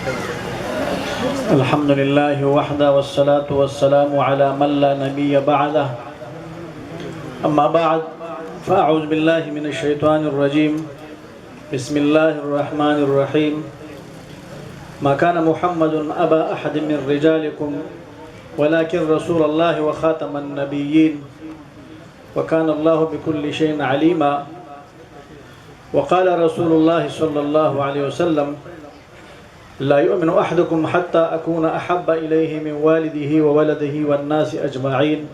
الحمد لله وحده والصلاة والسلام على من لا نبي بعده. أما بعد، فأعوذ بالله من الشيطان الرجيم. بسم الله الرحمن الرحيم. ما كان محمد أبا أحد من رجالكم ولكن رسول الله وخاتم النبيين، وكان الله بكل شيء عليما. وقال رسول الله صلى الله عليه وسلم: لا يؤمن أحدكم حتى أكون أحب إليه من والده وولده والناس أجمعين،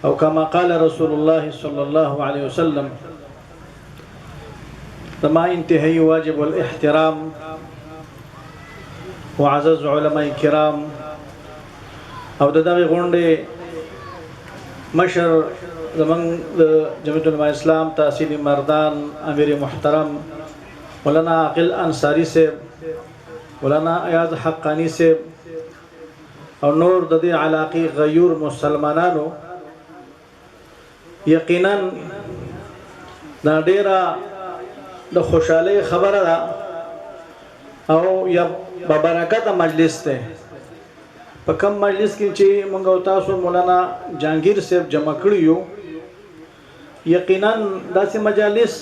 أو كما قال رسول الله صلى الله عليه وسلم. زما انتهایی واجب الاحترام معزز علماء کرام او د دغه غونډې مشر، زمونږ د جمعیت علماء اسلام تحصیل مردان امیر محترم مولانا عاقل انصاری صاحب، مولانا ایاز حقانی صاحب او نور د دې علاقې غیور مسلمانانو، یقینا دا ډیره د خوشحالۍ خبره ده او یو ببرکت مجلس ده. په کم مجلس کې چې موږ او تاسو مولانا جهانگیر صاحب جمع کړی یو، یقینا داسې مجالس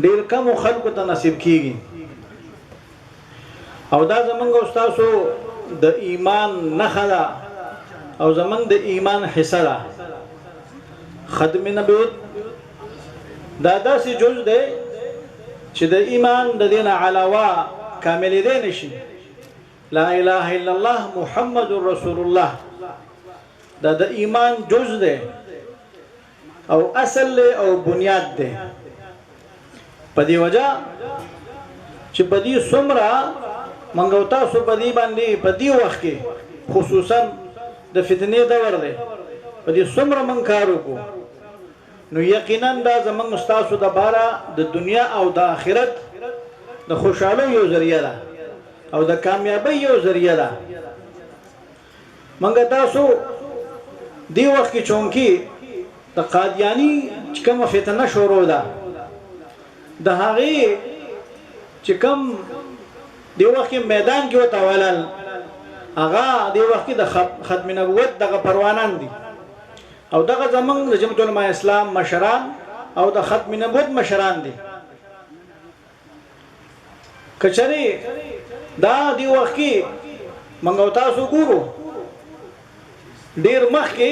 ډیر کم خلکو ته نصیب کیږي او دا زمونږ او تاسو د ایمان نښه ده او زمونږ د ایمان حصه ده. ختم نبوت دا داسې جز دی چې د ایمان د دین علاوه کامل دی نشي. لا اله الا الله محمد رسول الله دا د ایمان جز دی او اصل دی او بنیاد دی. په دې وجه چې په دې څومره موږ او تاسو په دې باندې په دې وخت کې، خصوصا د فتنې دور دی، په دې څومره موږ کار وکړو، نو یقینا دا زمونږ ستاسو د باره د دنیا او د آخرت د خوشحالو یو ذریعه ده او د کامیابۍ یو ذریعه ده. موږ تاسو دې وخت کې چونکې د قادیانی چې کومه فتنه شروع ده، د هغې چې کوم دې وخت کې میدان کې ورته ولل، هغه دې وخت کې د ختم نبوت دغه پروانان دي او دغه زمونږ د جمعیت علماء اسلام مشران او د ختم نبوت مشران دي. کچري دا دی وخت کې موږ او تاسو ګورو، ډیر مخکې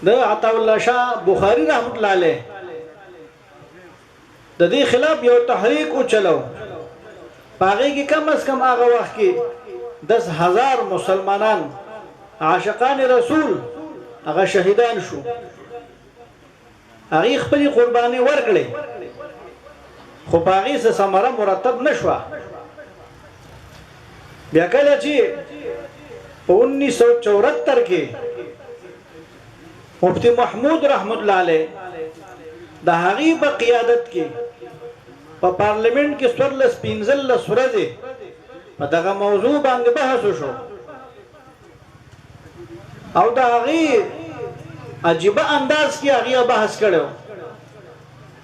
د عطا الله شاه بخاری رحمت الله علیه د دې خلاف یو تحریک وچلو. په هغې کې کم از کم هغه وخت کې 10,000 مسلمانان عاشقان رسول هغه شهیدان شو، هغې خپلې قربانۍ ورکړې، خو په هغې څه ثمره مرتب نه شوه. بیا کله چې په 1974 کې مفتی محمود رحمت الله علیه د هغې په قیادت کې په پارلیمنت کې 14 15 ورځې په دغه موضوع باندې بحث وشو او د هغې عجیبه انداز کې هغې بحث کړی،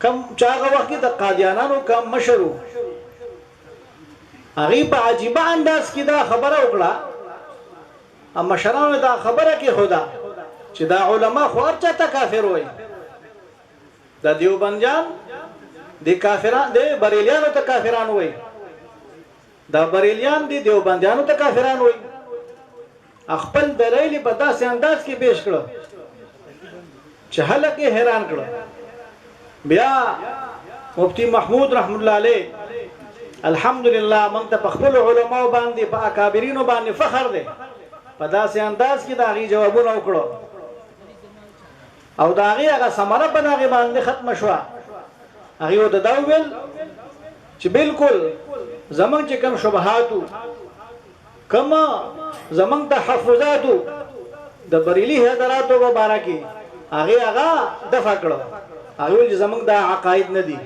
کم چې هغه وخت کې د قادیانانو کم مشر و، هغې په عجیبه انداز کې دا خبره وکړه. مشرانو دا خبره کېښوده چې دا علما خو هر چا ته کافر وایي، دا دیوبندیان د کافران د بریلیانو ته کافران وایي، دا بریلیان دي دیوبندیانو ته کافران وایي. خپل دلایل په داسې انداز کې پیش کړو چې هلک یې حیران کړو. بیا مفتی محمود رحمت الله علیه، الحمدلله موږ ته په خپلو علماو باندې په اکابرینو باندې فخر دی، په داسې انداز کې د هغې جوابونه وکړو او د هغې هغه ثمره په هغې باندې ختمه شوه. هغې ورته دا وویل چې بالکل زمونږ چې کوم شبهات وو، کوم زمونږ تحفظات وو د بریلي حضراتو په باره کې، هغې هغه دفع کړو. هغې وویل چې زمونږ دا عقاید نه دي،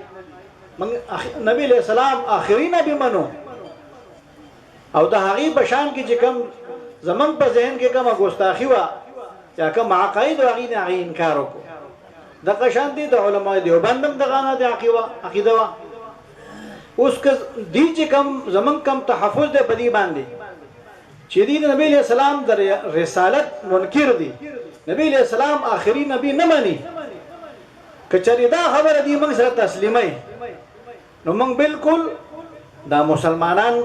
موږ نبی علیہ السلام آخري نبی منو او د هغې په شان کې چې کوم زمونږ په ذهن کې کومه ګستاخي وه یا کوم عقاید وو، هغې نه هغې انکار وکړو. دغه شان دي د علماء دیوبند هم دغه نه د عقیده وه. اوس که دی چې کم زمون کم تحفظ دی په دې باندې چې دی د نبی علیہ السلام د رسالت منکر دی، نبی علیہ السلام آخري نبی نه مني، که چېرې دا خبره دی موږ سره تسلیمي، نو موږ بالکل دا مسلمانان،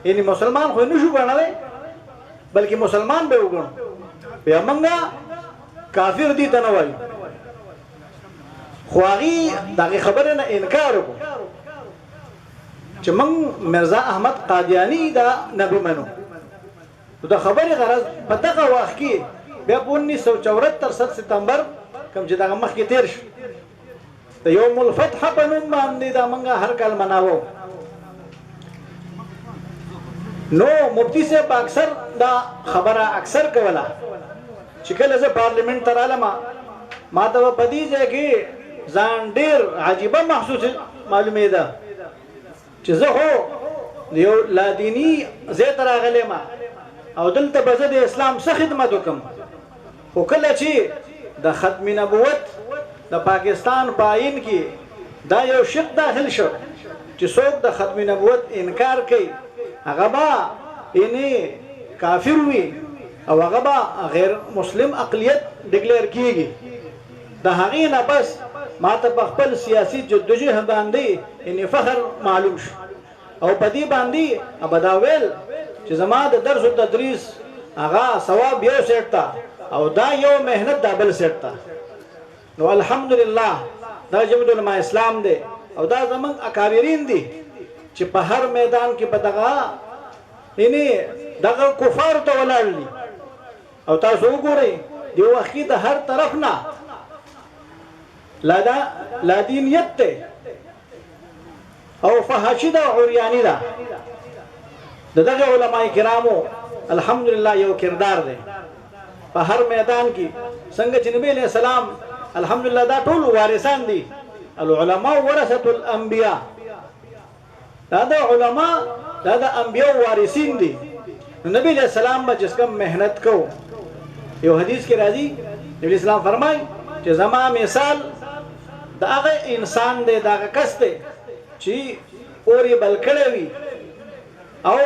یعنی مسلمان خو نه شو ګڼلی، بلکې مسلمان به وګڼو، بیا موږ کافر دي ته نه وایو. خو هغې دغې خبرې نه انکار وکړو چې موږ مرزا احمد قادیانی دا نبی منو. نو د خبرې غرض په دغه وخت کې بیا په 1974 7 ستمبر کوم چې دغه مخکې تېر شو، د یوم الفتح په نوم باندې دا موږ هر کال مناوو. نو مفتی صاحب اکثر دا خبره اکثر کوله چې کله زه پارلیمنت ته رالم، ما ته په دې ځای کې ځان ډېر عجیبه محسوس معلومېده چې زه خو یو لادیني ځای ته راغلی ما او دلته به زه د اسلام څه خدمت وکړم. خو کله چې د ختم نبوت د پاکستان په آئین کې دا یو شق داخل شو چې څوک د ختم نبوت انکار کوي هغه به یعنی کافر وي او هغه به غیر مسلم اقلیت ډیکلیر کیږي، د هغې نه پس ما ته په خپل سیاسي جدوجهد باندې یعنی فخر معلوم شو، او په دې باندې به دا ویل چې زما د درس او تدریس هغه ثواب یو سیټ ته او دا یو محنت دا بل سیټ ته. نو الحمدلله دا جمعیت علماء اسلام دی او دا زمونږ اکابرین دي چې په هر میدان کې په دغه یعنی دغه کفار ته ولاړ دي. او تاسو وګورئ دی وخت کې د هر طرف نه لا دا لا دینیت ته او فحاشي ده، عریاني ده. د دغه علماء کرامو الحمدلله یو کردار دی په هر میدان کې، څنګه چې نبی علیہ السلام الحمدلله دا ټول وارثان دي، العلماء ورثه الانبیاء، دا د علماء دا د انبیاء وارثین دي. نو نبی علیہ السلام به چې کوم محنت کو، یو حدیث کې راځي نبی علیہ السلام فرمای چې زما مثال د هغه انسان دی، د هغه کس دی چې اور یې بل کړی وي، او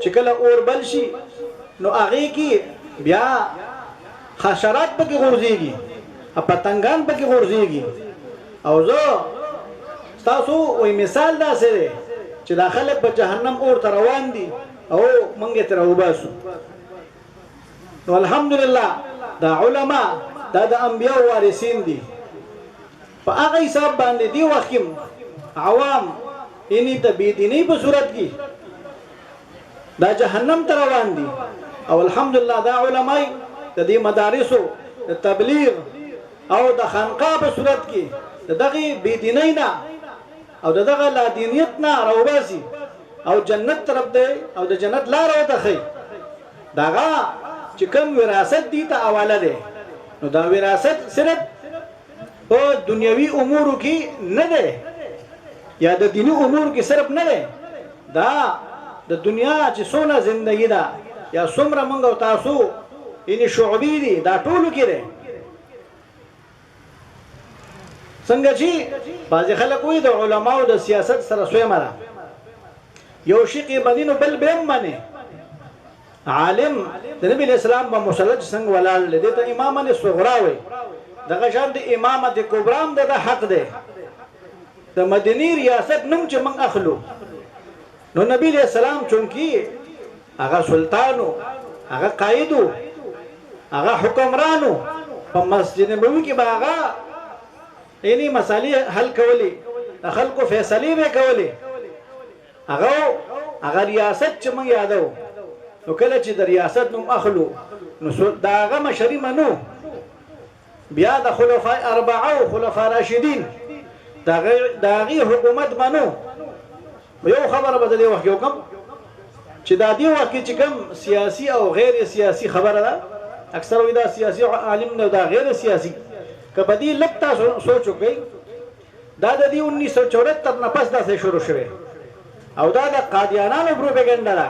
چې کله اور بل شي نو هغې کې بیا حشرات پکې غورځېږي، پتنګان پکې غورځېږي. او زه ستاسو وایي مثال داسې دی چې دا خلک په جهنم اور ته روان دي او موږ یې ترې راوباسو. نو الحمدلله دا علما دا د انبیاو وارثین دي. په هغه حساب باندې دی وخت کې عوام یعنی د بېدینۍ په صورت کې دا جهنم ته روان دي، او الحمدلله دا علماء د دې مدارسو د تبلیغ او د خانقاه په صورت کې د دغې بېدینۍ نه او د دغه لادینیت نه راوباسي او جنت طرف دی او د جنت لاره ورته ښیي. دغه چې کوم وراثت دی ته حواله دی، نو دا وراثت صرف په دنیوي امورو کې نه دی یا د دیني امور کې صرف نه دی، دا د دنیا چې څونه زندگی ده یا څومره موږ او تاسو یعنی شعبې دي دا ټولو کې دی. څنګه چې بعضې خلک وایي د علماو د سیاست سره سویمه ده، یو شق یې مني نو بل به هم مني. عالم د نبی علیہ السلام په مسلط څنګه ولاړ دی، دې ته امامت صغرا وایي. دغه شان د امامت کبرا هم د حق دی. د مدینی ریاست نوم چې موږ اخلو، نو نبی علیہ السلام چونکی هغه سلطانو، هغه قائدو، هغه حکمرانو، په مسجد نبوي کې به هغه یعنی مسالې حل کولې، د خلکو فیصلې به کولې. هغه هغه ریاست چې موږ یادو، نو کله چې د ریاست نوم اخلو نو د هغه مشري منو. بیا د خلفای اربعه او خلفای راشدین د هغې حکومت منو. یو خبره به د دې وخت کې وکړم چې دا دې وخت کې چې کوم سیاسي او غیر سیاسي خبره ده، اکثر وایي دا سیاسي عالم نه، دا غیر سیاسي، که په دې لږ تاسو سوچ وکړئ، دا د دې 1974 نه پس داسې شروع شوی او دا د قادیانانو پروپاګنډه ده.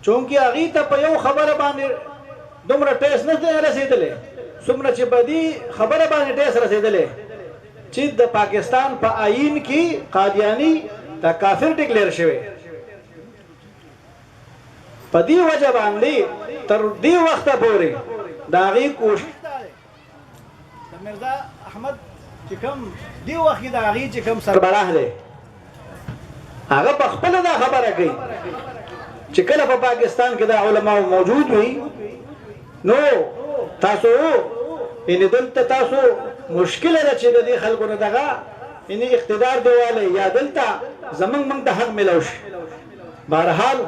چونکې هغې ته په یو خبره باندې دومره ټیس نه دی رسېدلی څومره چې په دې خبره باندې ټیس رسېدلی چې د پاکستان په آئین کې قادیاني د دا کافر ډیکلیر شوی. په دې وجه باندې تر دې وخته پورې د هغې کوشش دا دی د مرزا احمد چې کوم دې وخت کې د هغې چې کوم سربراه دی، هغه په خپله دا خبره کوي چې کله په پاکستان کې دا علما موجود وي، نو تاسو یعنی دلته تاسو مشکله ده چې د دې خلکو نه دغه یعنی اقتدار دیواله یا دلته زمونږ موږ ته حق ملو شي. بهرحال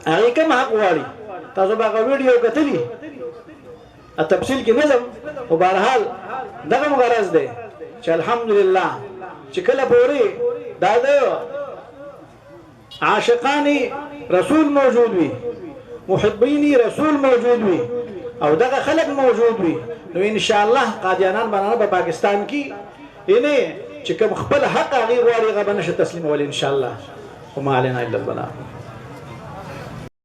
هغه کوم حق غواړي، تاسو به هغه ویډیو کتلی، تفصیل کې نظم. او بهرحال دغه غرض دی چې الحمدلله چې کله پورې دا د عاشقان رسول موجود وي، محبین رسول موجود وي او دغه خلک موجود وي، نو ان شاء الله قادیانان باندې په پاکستان کې یعنی چې کوم خپل حق هغه غواړي، هغه به نشه تسلیمول ان شاء الله. وما علينا الا البلاغ.